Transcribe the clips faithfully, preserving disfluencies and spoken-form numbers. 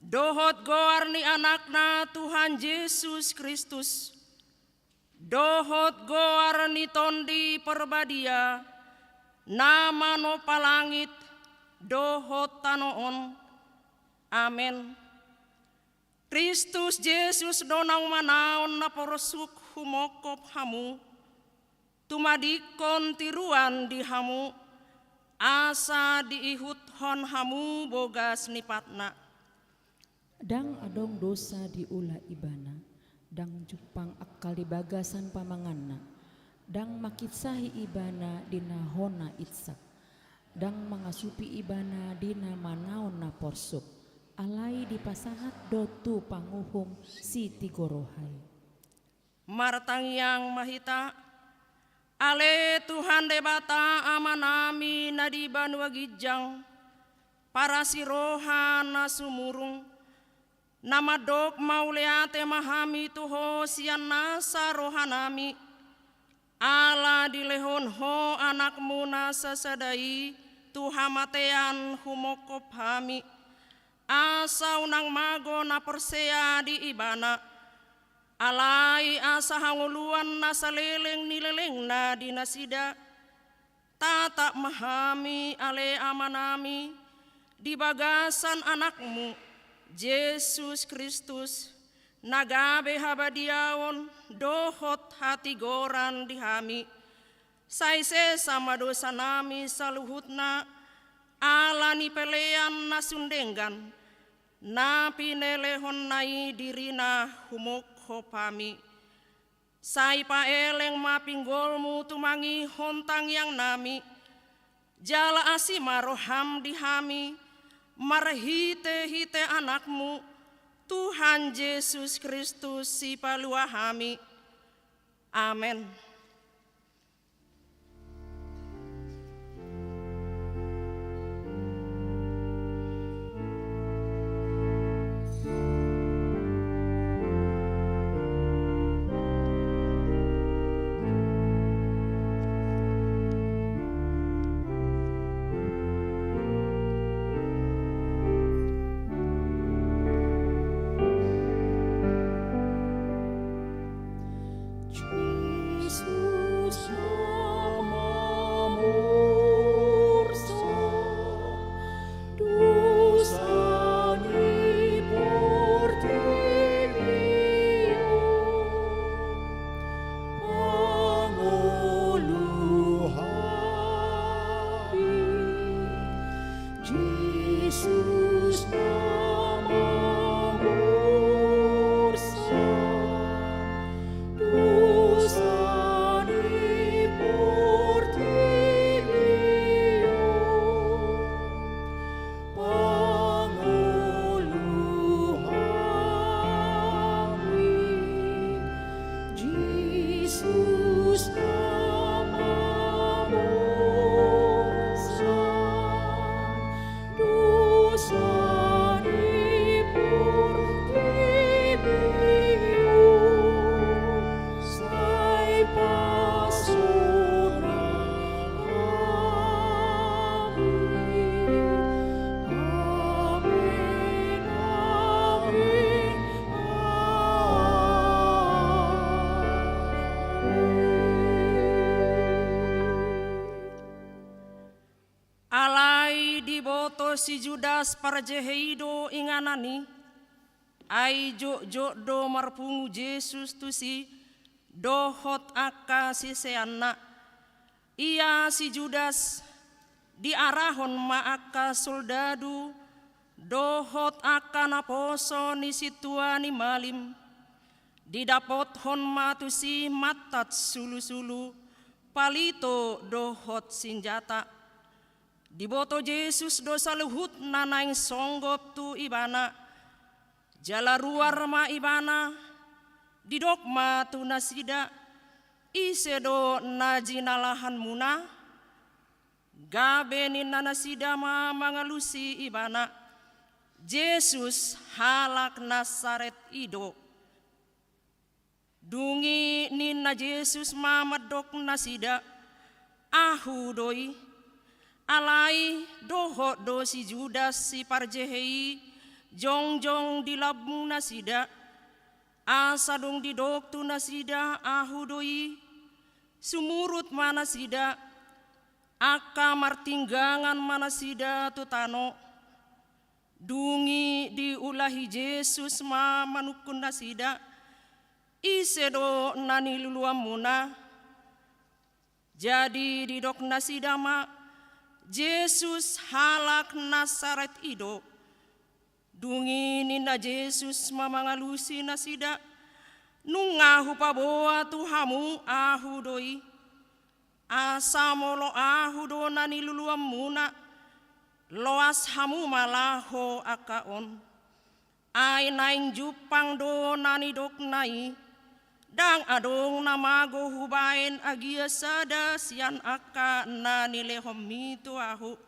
dohot goar ni Anakna Tuhan Jesus Kristus, dohot goar ni Tondi Parbadia, na manompa langit dohot tano on. Amen. Kristus Jesus do naung manaon na porsuk humongkop hamu, tumadingkon tiruan di hamu, asa diihuthon hamu bogas ni patna. Ndang adong dosa diula ibana, ndang jumpang angkal di bagasan pamanganna, ndang mangkinsahi ibana di na hona insak, ndang mangasupi ibana di na manaon na porsuk, alai dipasahat do tu panguhum sitigorouhai. Martangiang ma hita. Ale Tuhan Debata Amanami na di banua ginjang, parasiroha na sumurung, na mandok mauliate ma hami tu Ho sian nasa rohanami, ala dilehon Ho Anakmu na sasada i tu hamatean humongkop hami, asa unang mago na porsea di Ibana, alai asa hangoluan na saleleng ni lelengna di nasida. Tatap ma hami, ale Amanami, di bagasan Anakmu, Jesus Kristus, na gabe habadiaon dohot hatigoran di hami. Sai sesa ma dosanami saluhutna, ala ni pelean na sun denggan, na pinelehonna i dirina humongkop hami. Sai paeleng ma pinggolmu tumangihon tangiangnami, jala asi ma roham di hami, marhitehite Anakmu, Tuhan Jesus Kristus Sipalua hami. Amen. Jesus na mamursa dosa ni portibi on, pangolu hami. Jesus na mamursa dosa ni portibi on, sai pasona hami. Amen, amen, amen. Alai diboto si Judas parjehe i do inganan i, ai jotjot do marpungu Jesus tusi dohot angka siseanna. Ia si Judas diarahon ma angka soldadu dohot angka naposo ni sintua ni malim. Didapothon ma tusi mantat sulusulu, palito dohot sinjata. Diboto Jesus do saluhutna naeng songgop tu Ibana. Jala ruar ma Ibana, didok ma tu nasida, ise do na jinalahanmuna? Gabe ninna nasida ma mangalusi Ibana, Jesus halak Nasaret i do. Dung i ninna Jesus ma mandok nasida, Ahu do i. Alai dohot do si Judas siparjehe i jongjong di lambung nasida, asa dung didok tu nasida, "Ahu do i," sumurut ma nasida, angka martinggangan ma nasida tu tano. Dung i diulahi Jesus ma manungkun nasida, "Ise do na niluluanmuna?" Jadi didok nasida ma, "Jesus halak Nasaret i do." Dung i ninna Jesus ma mangalusi nasida, "Nunga hupaboa tu hamu Ahu do i. Asa molo Ahu do na niluluanmuna, loas hamu ma laho angka on. Ai naeng jumpang do na nidokna i, ndang adong na mago hubaen agia sada sian angka na nilehonmi tu Ahu."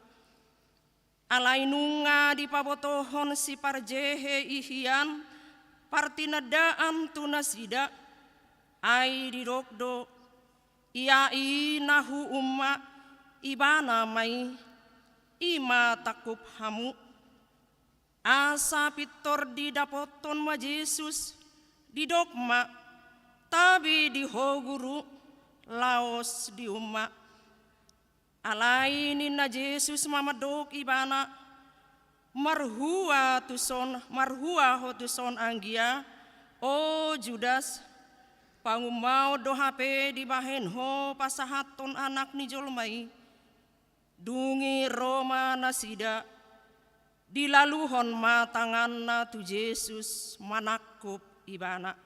Alai nunga dipabotohon si Parjehe i hian partinandaan tu nasida, ai didok do, "Ia i na huumma, Ibana ma i, i ma tangkup hamu." Asa pintor didapothon ma Jesus, didok ma, "Tabi di ho Guru, laos diumma." Alai ninna Jesus ma mandok ibana, "Marhua tuson, marhua ho tuson anggia, o Judas? Pangummaon do hape dibahen ho pasahathon Anak ni jolma i?" Dung i ro ma nasida, dilaluhon ma tanganna tu Jesus manangkup ibana.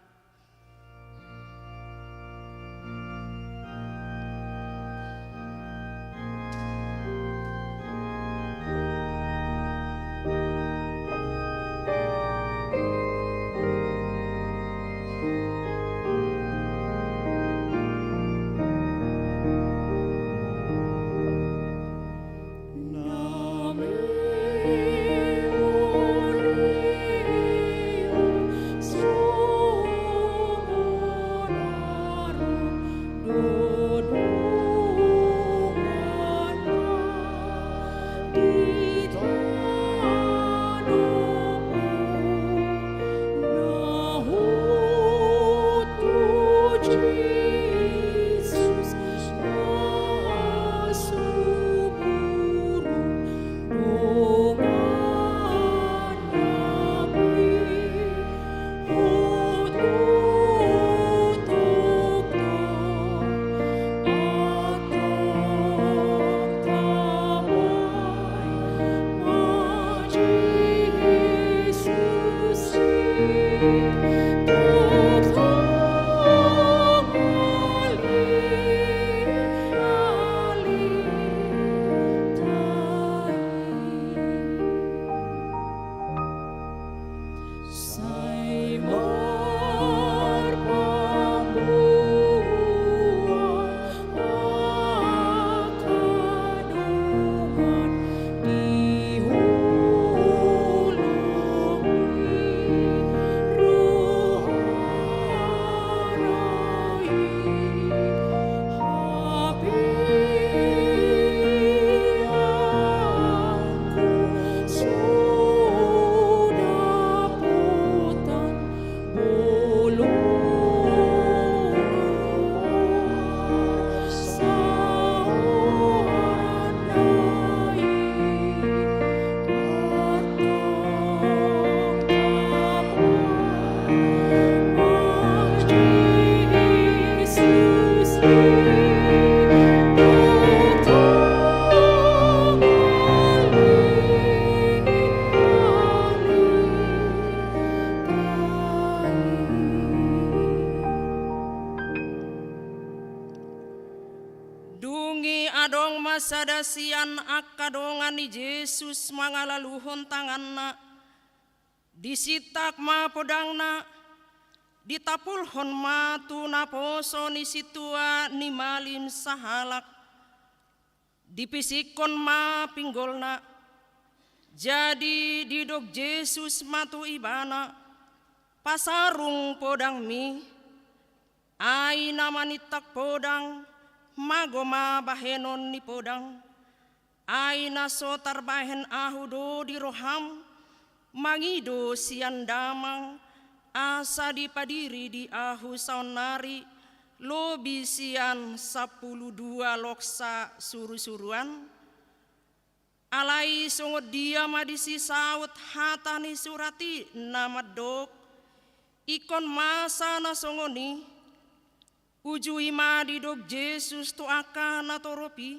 Dung i adong ma sada sian angka dongan ni Jesus mangalaluhon tanganna, disintak ma podangna, ditapulhon ma tu naposo ni sintua ni malim sahalak, dipisikkon ma pinggolna. Jadi didok Jesus ma tu ibana, "Pasarung podangmi." Ai na manintak podang, mago ma bahenon ni podang. Ai na so tarbahen Ahu do di roham, Mangido sian damang asa dipadiri di ahu saonnari lobi sian sampulu dua loksa surusuruan. Alai songon dia ma disi saut hata ni surat i na mandok: Ingkon masa na songon i, uju i ma didok Jesus tu angka natorop i: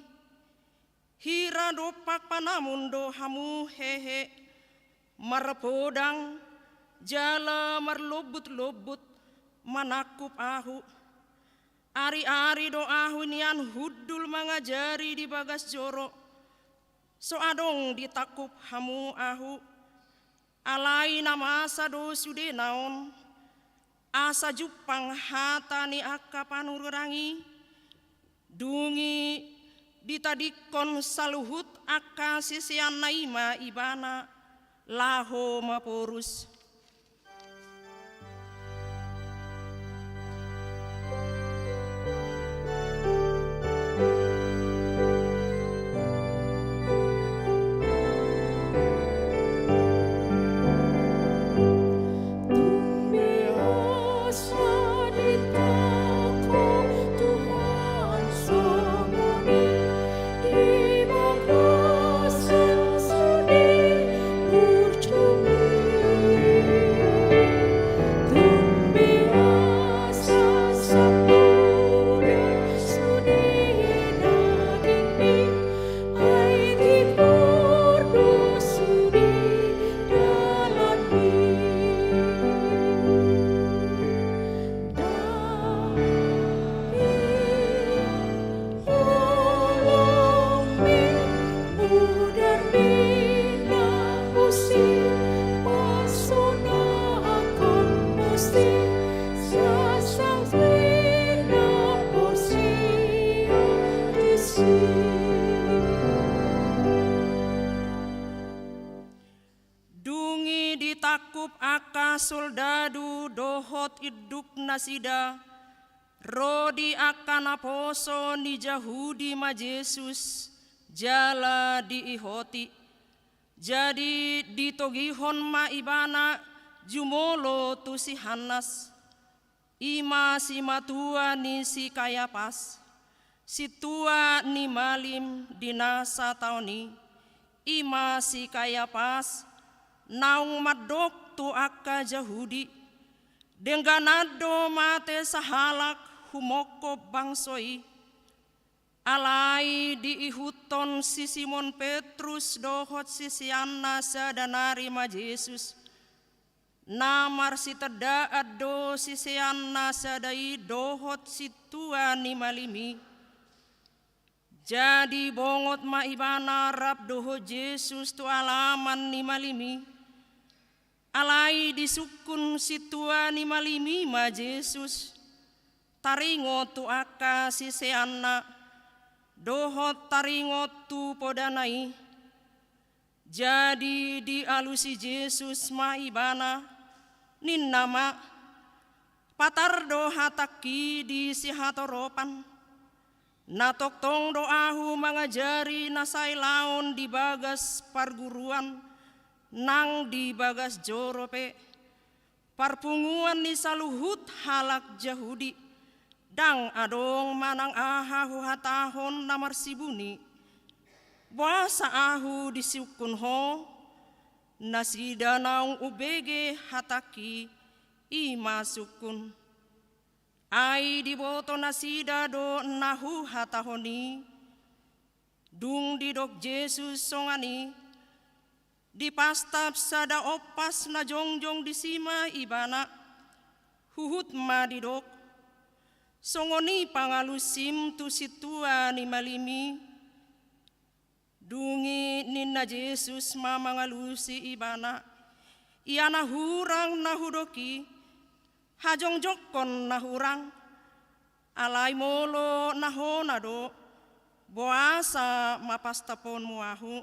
Hira dompak panamon do hamu hehe, marpodang jala marlombutlombut manangkup ahu? Ariari do ahu nian hundul mangajari di bagas joro, so adong ditangkup hamu ahu. Alai na masa do sudena on, asa jumpang hata ni angka panurirang i. Dung i ditadingkon saluhut angka siseanna i ma ibana laho maporus. Dung i ditangkup angka soldadu dohot induknasida, ro di angka naposo ni Jahudi ma Jesus, jala diihoti. Jadi ditogihon ma ibana jumolo tu si Hannas, i ma simatua ni si Kayapas, sintua ni malim di na sataon i, i ma si Kayapas, naung mandok tu angka Jahudi: Dengganan do mate sahalak humongkop bangso i. Alai diihuthon si Simon Petrus dohot siseanna sada nari ma Jesus. Na marsitandaan do siseanna sada i dohot sintua ni malim i. Jadi bongot ma ibana rap dohot Jesus tu alaman ni malim i. Alai disungkun sintua ni malim i ma Jesus, taringot tu angka siseanna, dohot taringot tu podana i. Jadi dialusi Jesus ma ibana, ninna ma: Patar do hatangki di sihatoropan. Na tongtong do ahu mangajari na sai laon di bagas parguruan nang di bagas joro pe, parpunguan ni saluhut halak Jahudi. Ndang adong manang aha huhatahon na marsibuni. Boasa ahu disungkun ho? Nasida naung umbege hatangki, i ma sungkun. Ai diboto nasida do na huhatahon i. Dung didok Jesus songon i, dipastap sada ompas na jongjong disi ma ibana. Huhut ma didok: Songon i pangalusim tu sintua ni malim i. Dung i ninna Jesus ma mangalusi ibana: Ia na hurang na hudok i, hajongjongkon na hurang. Alai molo na hona do, boasa ma pastaponmu ahu?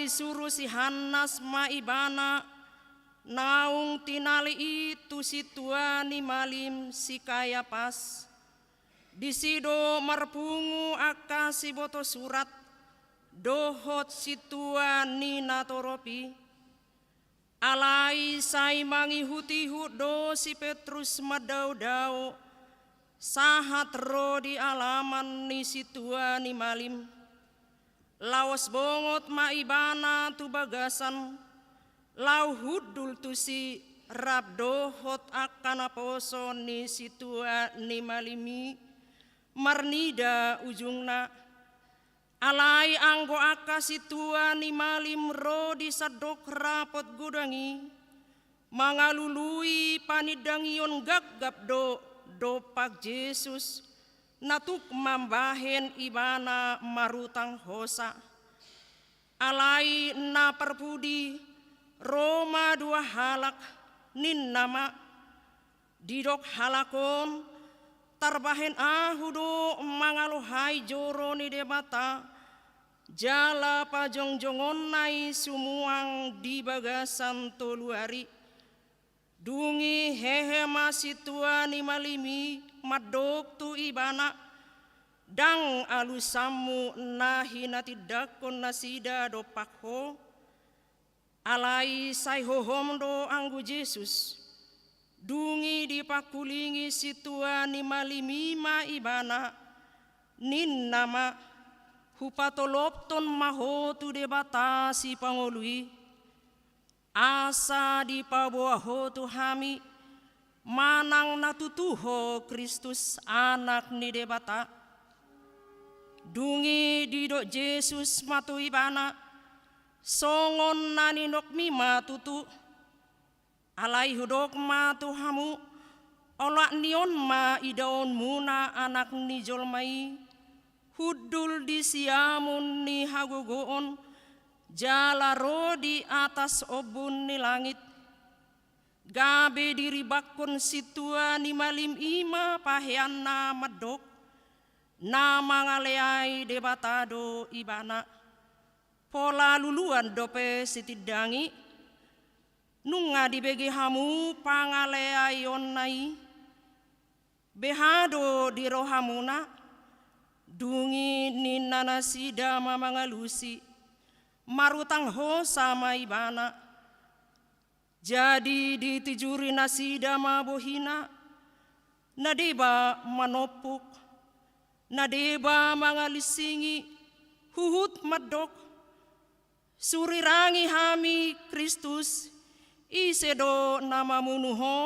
suru si Hannas ma ibana naung tinali i tu sintua ni malim si Kayapas. Disi do marpungu angka siboto surat dohot sintua ni natorop i. Alai sai mangihut-ihut do si Petrus mandaodao sahat ro di alaman ni sintua ni malim. Laos bongot ma ibana tu bagasan, laho hundul tusi rap dohot angka naposo ni sintua ni malim i, marnida ujungna. Alai anggo angka sintua ni malim ro di sandok rapot godang i, mangalului panindangion gapgap do dompak Jesus, na tuk mambahen ibana marutang hosa. Alai na parpudi ro ma dua halak, ninna ma: Didok halak on: Tarbahen ahu do mangalohai joro ni Debata, jala pajongjongonna i sumuang di bagasan tolu ari. Dung i hehe ma sintua ni malim i mandok tu ibana: Ndang alusanmu na hinatindangkon nasida dompak ho? Alai sai hohom do anggo Jesus. Dung i dipangkulingi sintua ni malim i ma ibana, ninna ma: Hupatolopton ma ho tu Debata Sipangolu i, asa dipaboa ho tu hami manang na tutu ho Kristus, Anak ni Debata. Dung i didok Jesus ma tu ibana: Songon na nidokmi ma tutu. Alai hudok ma tu hamu, olat ni on ma idaonmuna Anak ni jolma i hundul di siamun ni hagogoon, jala ro di atas ombun ni langit. Gabe diribanghon sintua ni malim i ma paheanna mandok: Na mangaleai Debata do ibana. Pola luluan dope sitindangi. Nunga dibege hamu pangaleaionna i? Beha do di rohamuna? Dung i ninna nasida ma mangalusi, marutang hosa ma ibana. Jadi ditijuri nasida ma bohina, na deba manompuk, na deba mangalinsingi, huhut mandok: Surirangi hami Kristus, ise do na mamunu ho?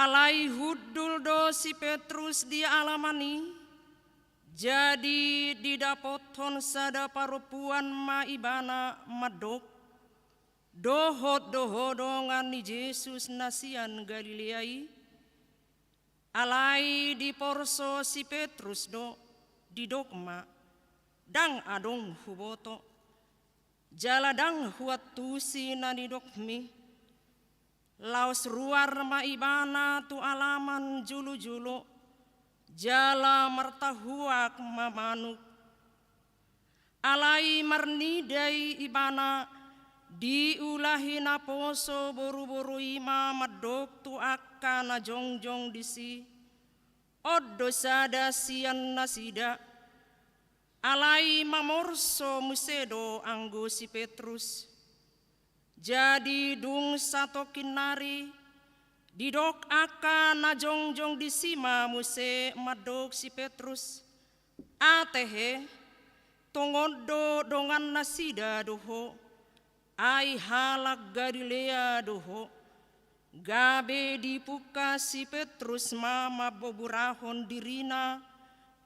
Alai hundul do si Petrus di alaman i, jadi didapothon sada parompuan ma ibana mandok: Dohot do ho dongan ni Jesus na sian Galilea i? Alai diporso si Petrus do, didok ma: Ndang adong huboto, jala ndang huantusi na nidokmi. Laos ruar ma ibana tu alaman jolo-jolo, jala martahuak ma manuk. Alai marnida i ibana, diulahi naposo boru-boru i ma mandok tu angka na jongjong disi: On do sada sian nasida. Alai mamorso muse do anggo si Petrus. Jadi dung satongkin nari, didok angka na jongjong disi ma muse mandok si Petrus: Ate he, tongon do dongannasida do ho, ai halak Galilea do ho. Gabe dipungka si Petrus ma mamboburahon dirina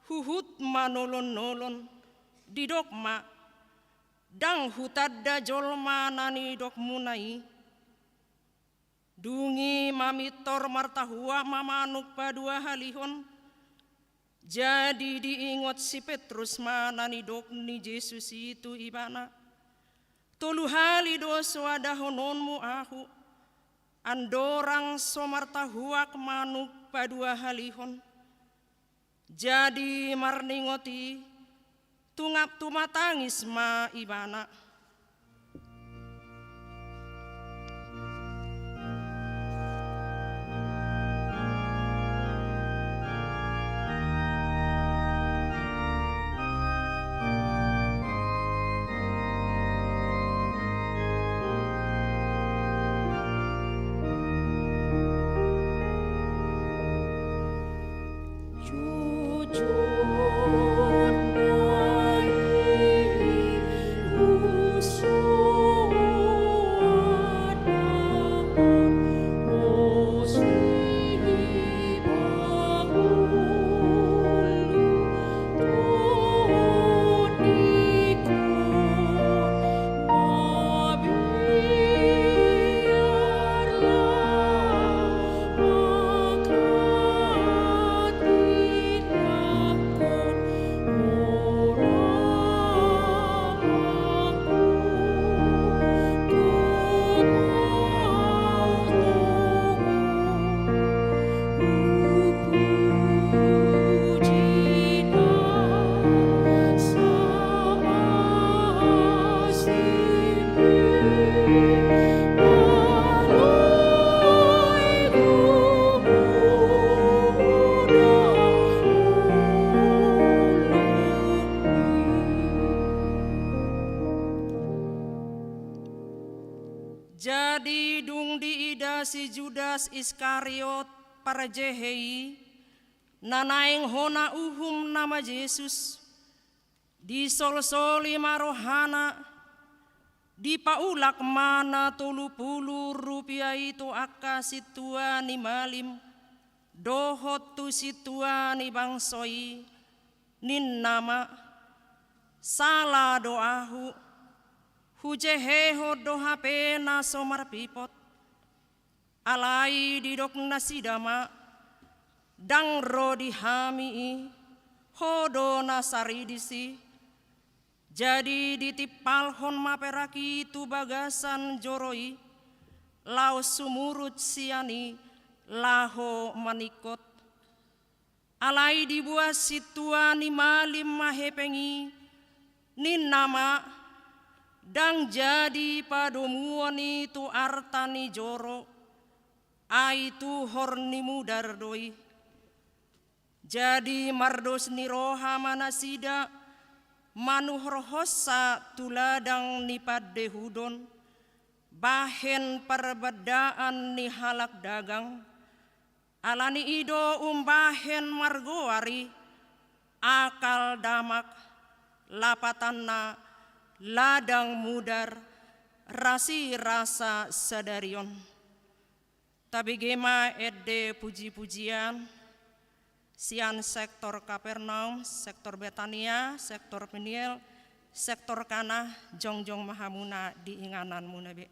huhut manolon-nolon, didok ma: Ndang hutanda jolma na nidokmuna i. Dung i mamintor martahuak ma manuk paduahalihon. Jadi diingot si Petrus ma na nidok ni Jesus i tu ibana: Tolu hali do so adahononmu ahu, andorang so martahuak manuk paduahalihon. Jadi marningot i, tungap tumatangis ma ibana. Jadi dung diida si Judas Iskariot parjehe i, na naeng hona uhum nama Jesus, disolsoli ma rohana, dipaulak ma na tolu pulu rupia i tu angka sintua ni malim dohot tu sintua ni bangso i, ninna ma: Sala do ahu, hujehehon do hape na so marpipot. Alai didok nasida ma: Ndang ro di hami i, ho do na saridis i. Jadi ditimpalhon ma perak i tu bagasan joro i, laos sumurut sian i laho maningkot. Alai diboan sintua ni malim ma hepeng i, ninna ma: Ndang jadi padomuon i tu arta ni joro, ai tuhor ni mudar do i. Jadi mardos ni roha ma nasida manuhorhonsa tu ladang ni pandehudon, bahen parbandaan ni halak dagang, alani i do umbahen margoar i Akaldamak, lapatanna ladang mudar rasirasa sadari on. Tabege ma ende puji-pujian sian sektor Kapernaum, sektor Betania, sektor Peniel, sektor Kana, jongjong ma hamuna di ingananmuna be.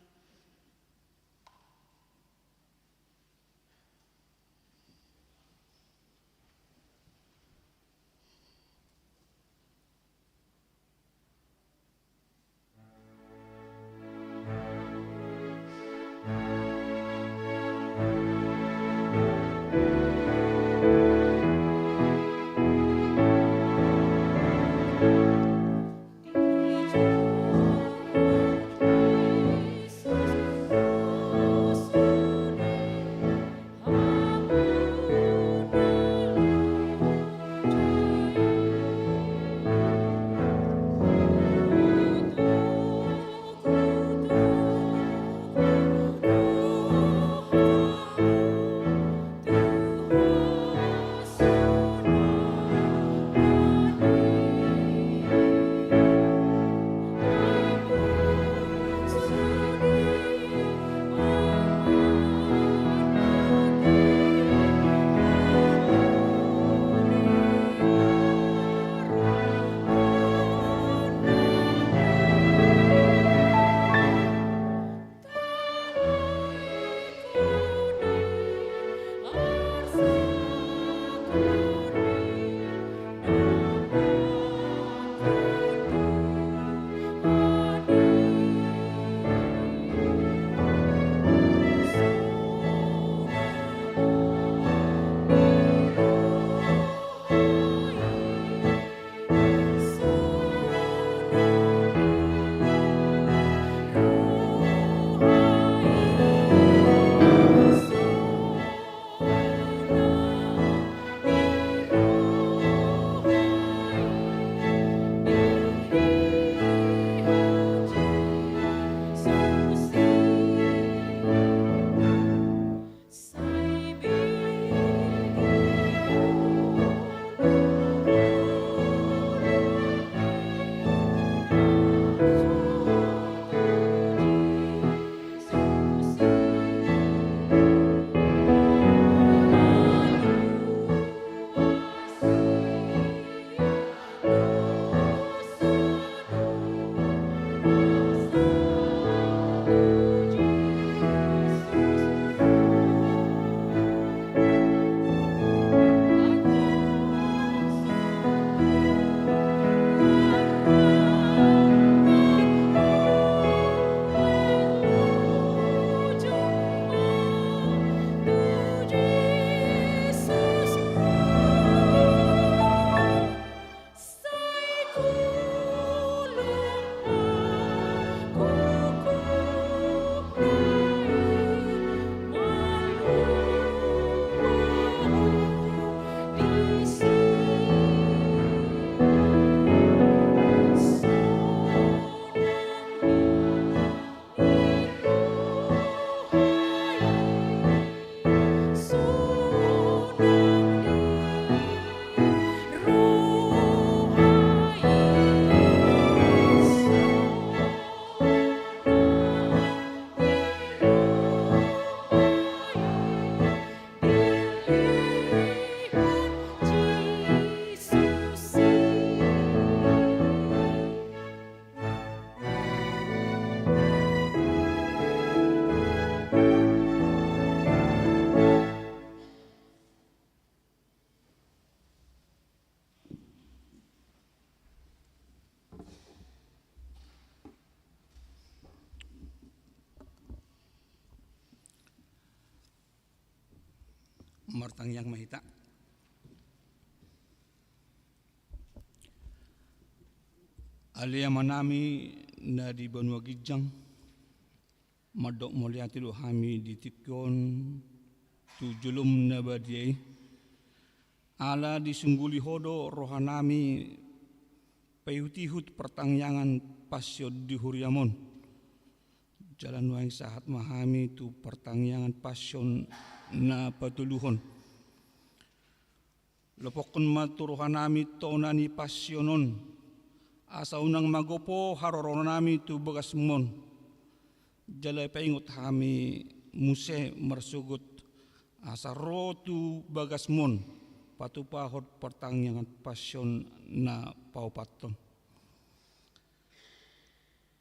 Martangiang ma hita. Ale Amanami na di banua ginjang, mandok mauliate do hami di tingki on tu jolom na badia i. Ala disungguli Ho do rohanami paihutihut partangiangan passion di huriaM on. Jala nuaeng sahat ma hami tu partangiangan passion na patoluhon. Lopokkon ma tu rohanami tona ni passion on, asa unang magopo haroronami tu bagasMu on. Jala paingot hami muse marsogot asa ro tu bagasmon patupahon partangiangan passion na paopathon.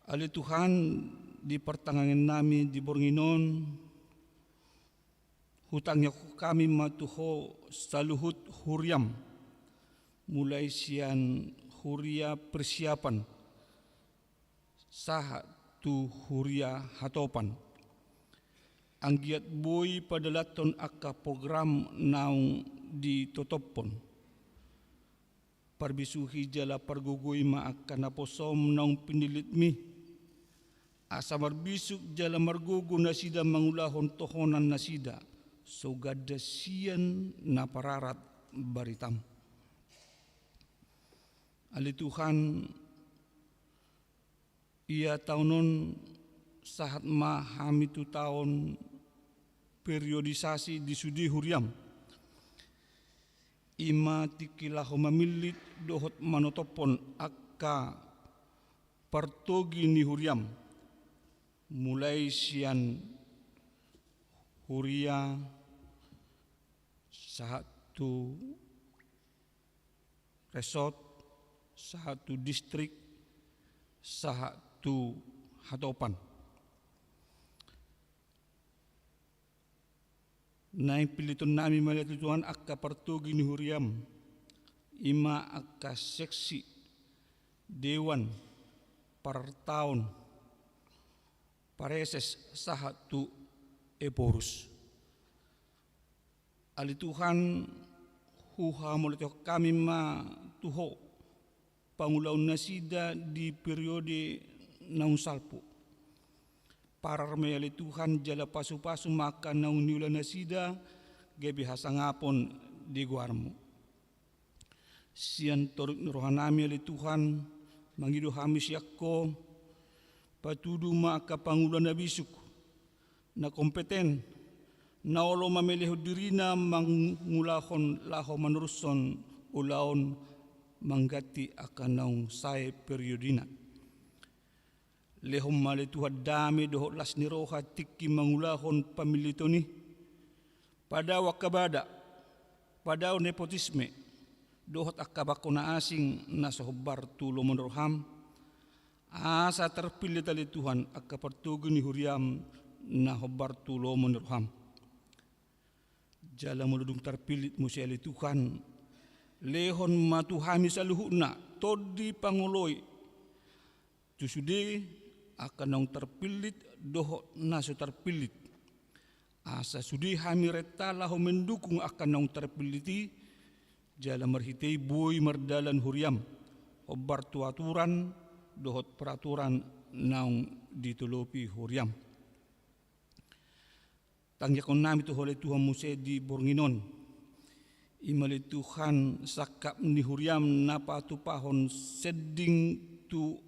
Ale Tuhan, di partangiangan nami di borngin on, hutangianghon hami ma tu Ho saluhut huriam, mulai sian huria persiapan sahat tu huria hatopan. Anggiat boi padalathon angka program naung ditotophon. Parbisuhi jala pargogoi ma angka naposom naung pinillitmi, asa marbisuk jala margogo nasida mangulahon tohonan nasida so ganda sian na pararat baritam. Ale Tuhan, ia taon on sahat ma hami tu taon periodisasi di sude huriam. I ma tingki laho mamillit dohot manotophon angka partogi ni huriam, mulai sian huria sahat tu resort, sahat tu distrik, sahat tu hatopan. Naeng pilliton nami ma ale Tuhan angka partogi ni huriam, i ma angka seksi, dewan, partaon, pareses sahat tu ephorus. Ale Tuhan, huhamauliatehon hami ma tu Ho pangulaon nasida di periode naung salpu. Parar ma i ale Tuhan jala pasupasu ma angka naung niula nasida gabe hasangapon di goarmu. Sian torup ni roha nami ale Tuhan, mangido hami sian Ho, patudu ma angka pangula na bisuk, na kompeten, na olo mamelehon dirina mangulahon laho manorushon ulaon mangganti angka naung sae periodena. Lehon ma ale Tuhan dame dohot las ni roha tingki mangulahon pamilliton i. Padao angka bada, padao nepotisme, dohot angka bangko na asing na so hombar tu lomo ni roham, asa tarpillit ale Tuhan angka partogi ni huriam na hombar tu lomo ni roham. Jala molo dung tarpillit muse ale Tuhan, lehon ma tu hami saluhutna tondi pangoloi tu sude angka naung tarpillit dohot na so tarpillit. Asa sude hami renta laho mendukung angka naung tarpillit i, jala marhite i boi mardalan huriam, hombar tu aturan dohot peraturan naung ditolopi huriam. Tangiangkon nami tu Ho ale Tuhan muse di borngin on. I ma ale Tuhan sangkap ni huriam na patupahon sending tu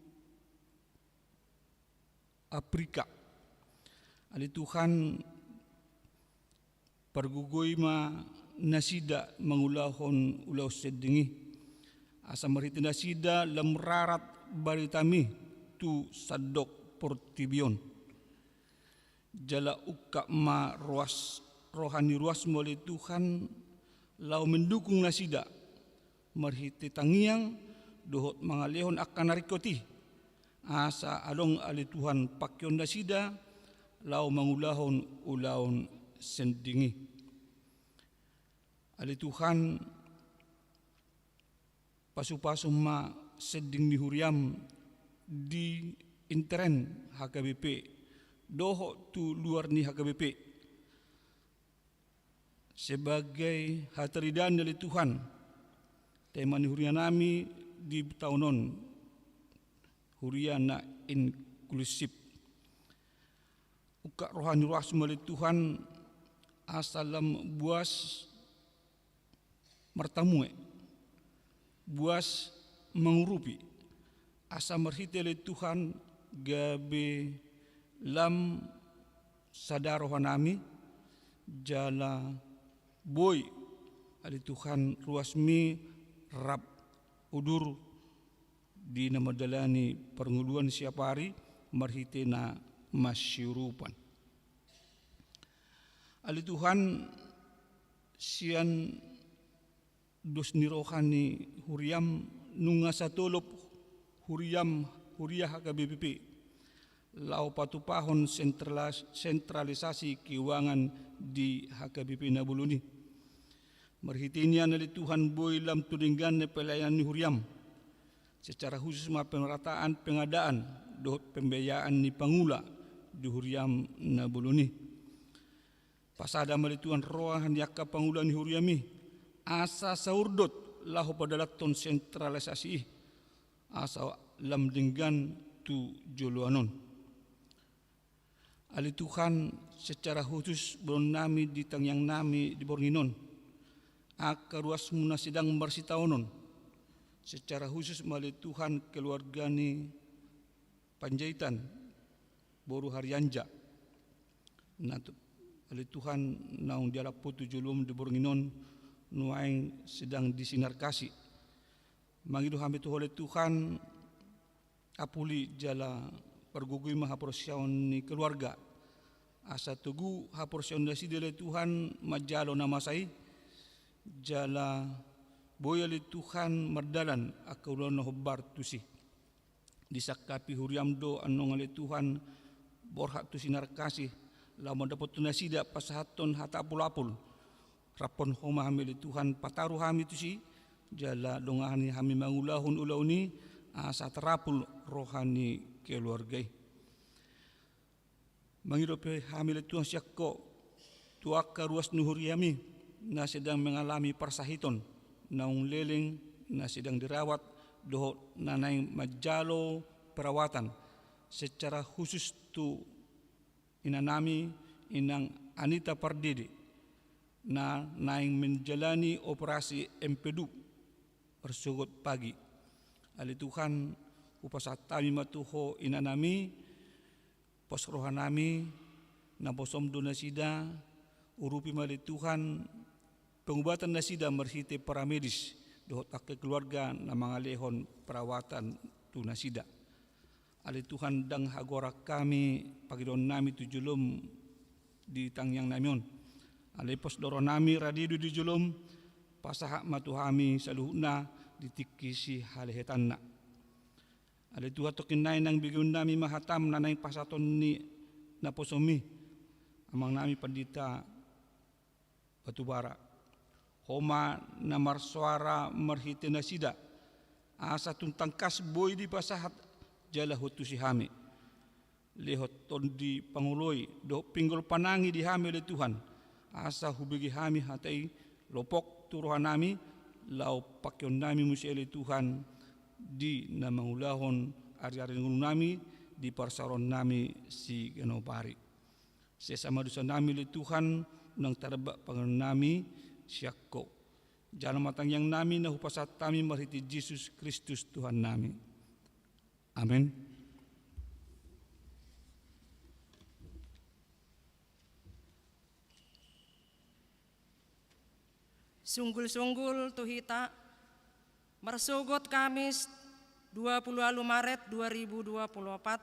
Afrika. Ale Tuhan, pargogoi ma nasida mangulahon ulaon sending i. Asa marhite nasida lam rarat baritami tu sandok portibi on. Jala ungkap ma ruas, roha ni ruasmu ale Tuhan, laho mendukung nasida, marhite tangiang, dohot mangalehon angka na ringkot i, asa adong ale Tuhan pangkeon nasida, laho mangulahon ulaon sending i. Ale Tuhan, pasupasu ma sending ni huriam di intern H K B P, dohot tu luar ni H K B P. Sebagai hataridaan ale Tuhan, tema ni huria nami di taon on, huria na inklusif. Ungkap roha ni ruasmu ale Tuhan, asa lam buas martamue, buas mangurupi, asa marhite ale Tuhan gabe lam sada roha nami, jala boi ale Tuhan ruasmi rap udur di na mandalani parngoluan siap ari marhite na masiurupan. Ale Tuhan, sian dos ni roha ni huriaM nunga satolop huriaM, huria H K B P P, laho patupahon sentralas-, sentralisasi keuangan di H K B P na bolon i. Marhite nian ale Tuhan boi lam tu denggan na pelayanan ni huriaM, secara khusus ma pemerataan pengadaan dohot pembiayaan ni pangula di huriaM na bolon i. Pasada ma ale Tuhan roha ni angka pangula ni huriaM i, asa saurdot laho padalanhon sentralisasi i, asa lam denggan tu joloan on. Ale Tuhan, secara khusus boanonnami di tangiangnami di borngin on, angka ruasMu na sedang marsitaonon, secara khusus ma ale Tuhan keluarga ni Panjaitan, boru Harianja. Na tu-, ale Tuhan, naung dialap Ho tu joloM di borngin on, nuaeng sedang di Sinarkasi. Mangido hami tu Ho ale Tuhan, apuli jala pargogoi ma haporseaon ni keluarga. Asa togu haporseaon nasida ale Tuhan manjalo na masa i, jala boi ale Tuhan mardalan angka ulaon na hombar tusi. Disangkapi huriaM do annon ale Tuhan borhat tu Sinarkasi, laho mandapothon nasida pasahathon hata apul-apul. Raphon Ho ma hami ale Tuhan, pataru hami tusi, jala dongani hami mangulahon ulaon i, asa tarapul roha ni keluarga i. Mangido pe hami ale Tuhan sian Ho, tu angka ruas ni huriaM i, na sedang mengalami parsahiton, naung leleng, na sedang dirawat, dohot na naeng manjalo perawatan, secara khusus tu inanami, Inang Anita Pardede, na naeng menjalani operasi empedu, marsogot pagi. Ale Tuhan, hupasahat hami ma tu Ho inanami, pos rohanami, naposoM do nasida, urupi ma ale Tuhan, pengubatan nasida marhite paramedis, dohot angka keluarga na mangalehon perawatan tu nasida. Ale Tuhan, ndang hagoran hami pangidoannami tu joloM di tangiangnami on. Alai pos do rohanami, rade do di joloM, pasahat ma tu hami saluhutna di tingki sihalehetanna. Ale Tuhan, tongkin nai nang begeonnami ma hataM na naeng pasahaton ni naposoM i, amangnami Pandita Batubara. Ho ma na marsoara marhite nasida, asa tung tangkas boi dipasahat jala huantusi hami. Lehon tondi pangoloi dohot pinggol panangi di hami ale Tuhan, asa hubege hami hata i lopok tu rohanami, laho pakeonnami muse ale Tuhan, di na mangulahon ari-ari ngolunami, di parsaorannami siganup ari. Sesa ma dosanami ale Tuhan, unang taremban pangidoannami sian Ho. Jalo ma tangiangnami na hupasahat hami marhite Jesus Kristus Tuhannami. Amen. Sunggul-sunggul tu hita, marsogot Kamis dua puluh ualu Maret dua ribu dua puluh opat,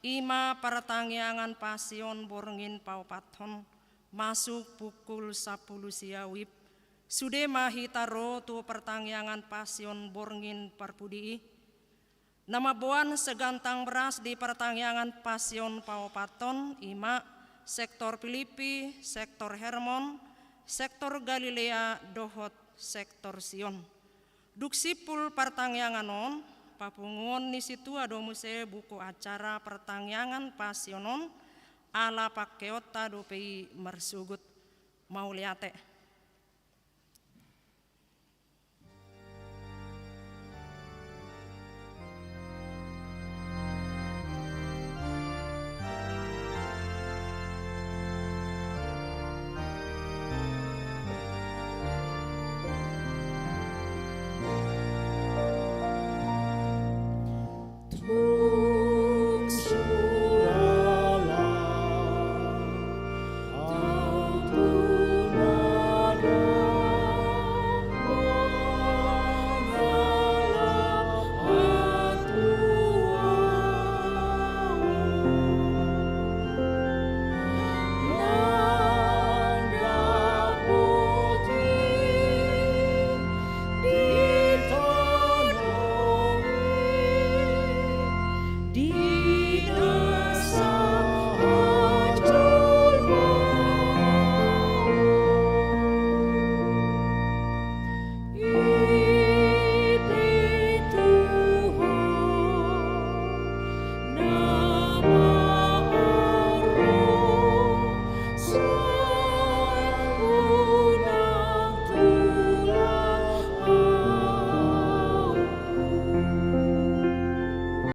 i ma partangiangan Pasion borngin paopathon, masuk pukul sampulu sia WIB. Sude ma hita ro tu partangiangan Pasion borngin parpudi i. Na mamboan segantang beras di partangiangan Pasion paopathon i ma sektor Pilippi, sektor Hermon, sektor Galilea dohot sektor Sion. Dung simpul partangiangan on, papunguon ni sintua do muse buku acara partangiangan Pasion on, ala pangkeonta dope i marsogot. Mauliate.